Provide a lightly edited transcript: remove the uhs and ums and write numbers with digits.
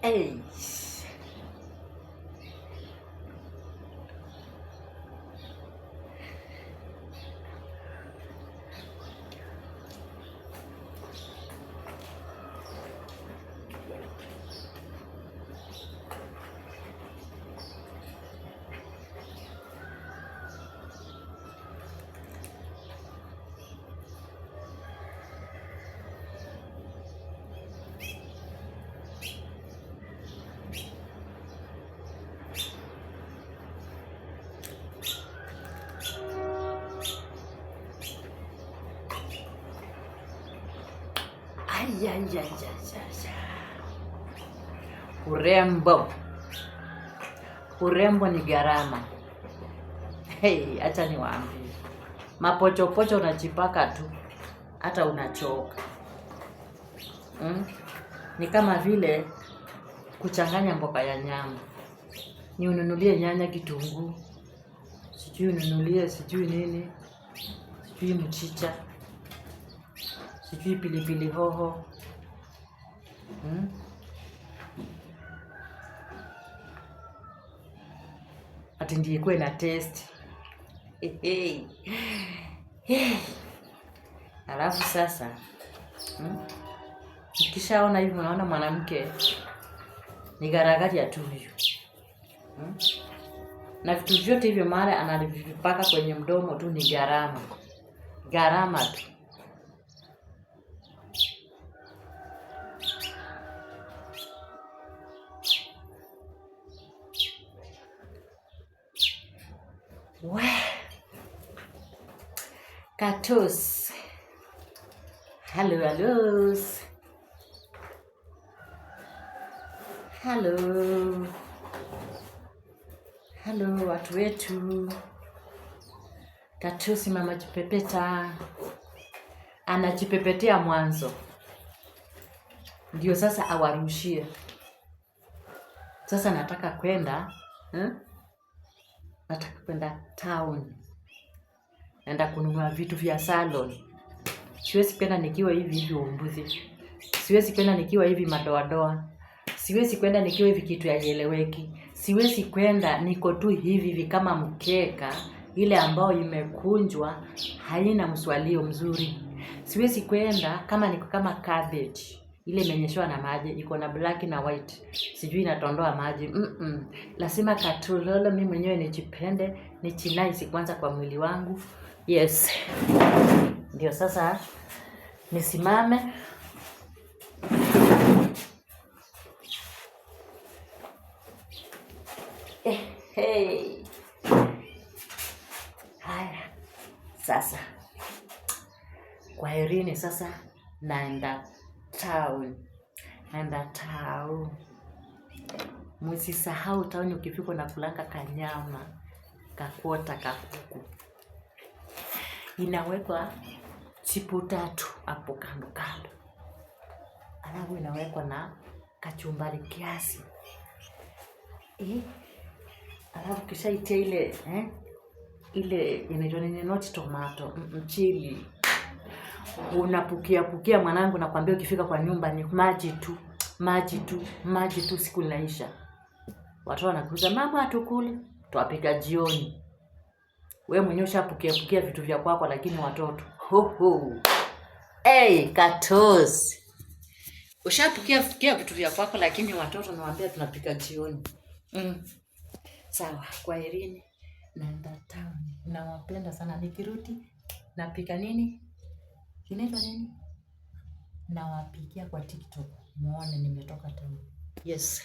Hey. Ay, ay, ay, ay, ay. Urembo, urembo ni gharama. Hey, acha niwaambie, mapochopocho unajipaka tu hata unachoka. Ni kama vile kuchanganya mboga ya nyama, ni ununulie nyanya, kitunguu, sijui ununulie sijui nini, sijui mchicha, sijui pilipili hoho. Ati ndiye ikuwe na taste. Hey, hey. Alafu sasa Ukishaona hivi unaona mwanamke ni garagaria tu huyu. Na vitu vyote hivyo mara anavipaka kwenye mdomo tu ni gharama. Gharama tu. We. Katos. Hello, hello. Hello. Hello watu wetu. Katusi mama jipepeta. Anajipepetea mwanzo. Ndio sasa awarushie. Sasa nataka kwenda, Nataka kwenda town. Naenda kununua vitu vya salon. Siwezi kwenda nikiwa hivi hivi umbuzi. Siwezi kwenda nikiwa hivi madoadoa. Siwezi kwenda nikiwa hivi kitu haieleweki. Siwezi kwenda niko tu hivi hivi kama mkeka ile ambayo imekunjwa haina mswalio mzuri. Siwezi kwenda kama niko kama cabbage ile imenyeshewa na maji iko na black na white, sijui inatondoa maji. Lazima katulolo mimi mwenyewe nijipende, nijinice kwanza kwa mwili wangu. Yes. Ndio sasa nisimame. Hey. Haya. Sasa kwaherini, sasa naenda town. Naenda town. Msisahau town ukifika na kulanga kanyama, kakuota kakuku. Inawekwa chipu tatu hapo kando kando. Alafu inawekwa na kachumbari kiasi. Alafu kisha itia ile, ile inaitwa nini, not tomato, chili. Unapukia pukia mwanangu, nakwambia ukifika kwa nyumba ni maji tu, maji tu, maji tu, siku inaisha. Watoto wanakuuliza mama hatukuli, twapika jioni. We mwenyewe ushapukia pukia vitu vya kwako, lakini watoto ho ho. Hey, katosi. Ushapukia pukia vitu vya kwako, lakini watoto nawaambia tunapika jioni. Sawa, kwaherini. Naenda town. Nawapenda sana. Nikirudi napika nini? Kinaitwa nini? Nawapikia kwa TikTok. Muone nimetoka town. Yes.